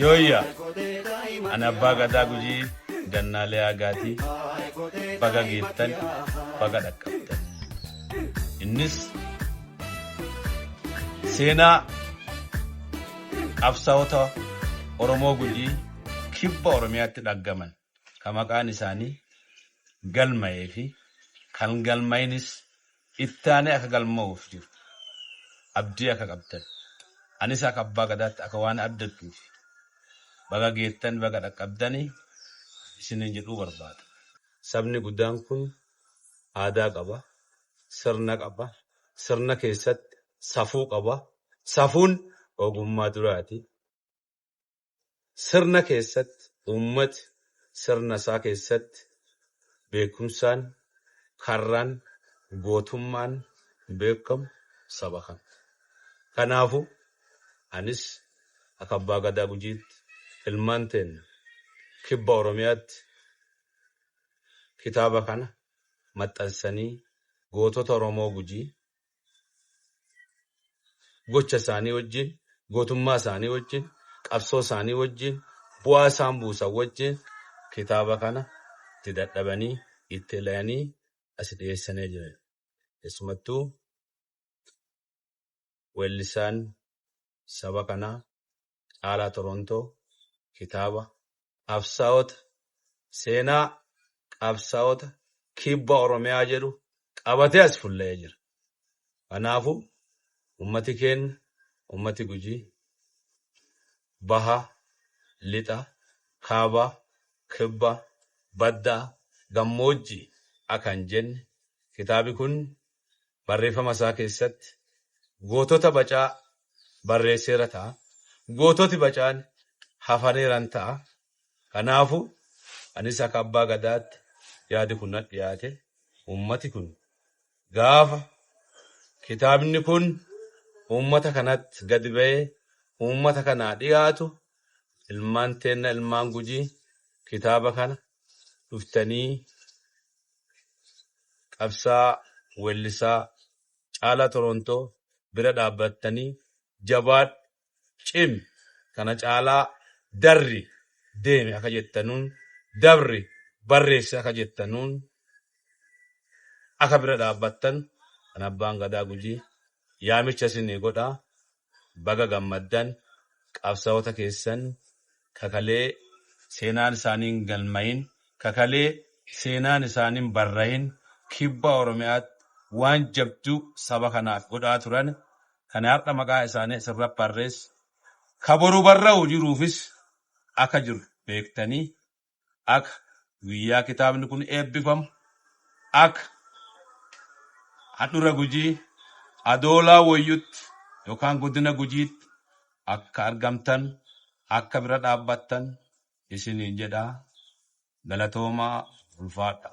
Yooyyaa! Ani Abbaa Gadaa Gujii Gannaalee Aagaatii baga geettan baga dhaqqabdan. Innis seenaa qabsaa'ota Oromoo Gujii kibba Oromiyaatti dhaggaman ka maqaan isaanii galma'ee fi kan galma'inis ittaanee akka galma'uuf jiru abdii akka qabdan anis akka abbaa gadaatti akka waan abdattuuf baga geettan baga dhaqqabdanii isiniin jedhuu barbaada. Sabni guddaan kun aadaa qaba, sirna qaba, sirna keessatti safuu qaba. Safuun ogummaa duraati. Sirna keessatti uummati sirna isaa keessatti beekumsaan, karraan, gootummaan beekamu saba kana. Kanaafuu anis akka abbaa gadaa Gujiitti ilmaan teenna kibba Oromiyaatti kitaaba kana maxxansanii gootota Oromoo Gujii gocha isaanii wajjin, gootummaa isaanii wajjin, qabsoo isaanii wajjin, bu'aa isaan buusan wajjin kitaaba kana itti dadhabanii, itti ela'anii as dhiyeessanii jiran. Keessumattuu weellisaan saba kanaa Caalaa Torontoo kitaaba qabsaa'ota seenaa qabsaa'ota kibba Oromiyaa jedhu qabatee as fulla'ee jira. Kanaafuu ummati keenya ummati Gujii baha, lixa, kaaba, kibba, baddaa, gammoojjii akka hin jenne kitaabi kun barreeffama isaa keessatti gootota bacaa barreesseera ta'a. Goototi bacaan hafaneeran ta'a. Kanaafuu anis akka abbaa gadaatti yaadi kun na dhiyaate ummati kun gaafa kitaabni kun uummata kanatti gadi ba'ee uummata kanaa dhiyaatu ilmaan teenna ilmaan Gujii kitaaba kana dhuftanii qabsaa weellisaa Caalaa Torontoo bira dhaabbattanii jabaadhu cimi kana caalaa darri deemi akka jettanuun dabri barreessi akka jettanuun akka bira dhaabbattan kan abbaan gadaa Gujii yaamicha isinii godha baga gammaddan qabsaa'ota keessan kakalee seenaan isaanii hin galmayin kakalee seenaan isaanii hin barrahin kibba Oromiyaatti waan jabduu saba kanaaf godhaa turan kan har'a maqaa isaanii asirra barreesse ka boru barra'u jiruufis akka jiru beektanii akka guyyaa kitaabni kun eebbifamu akka handhura Gujii Adoolaa Woyyutti yookaan godina Gujiitti akka argamtan akka bira dhaabbattan isiniin jedha galatoomaa ulfaadha.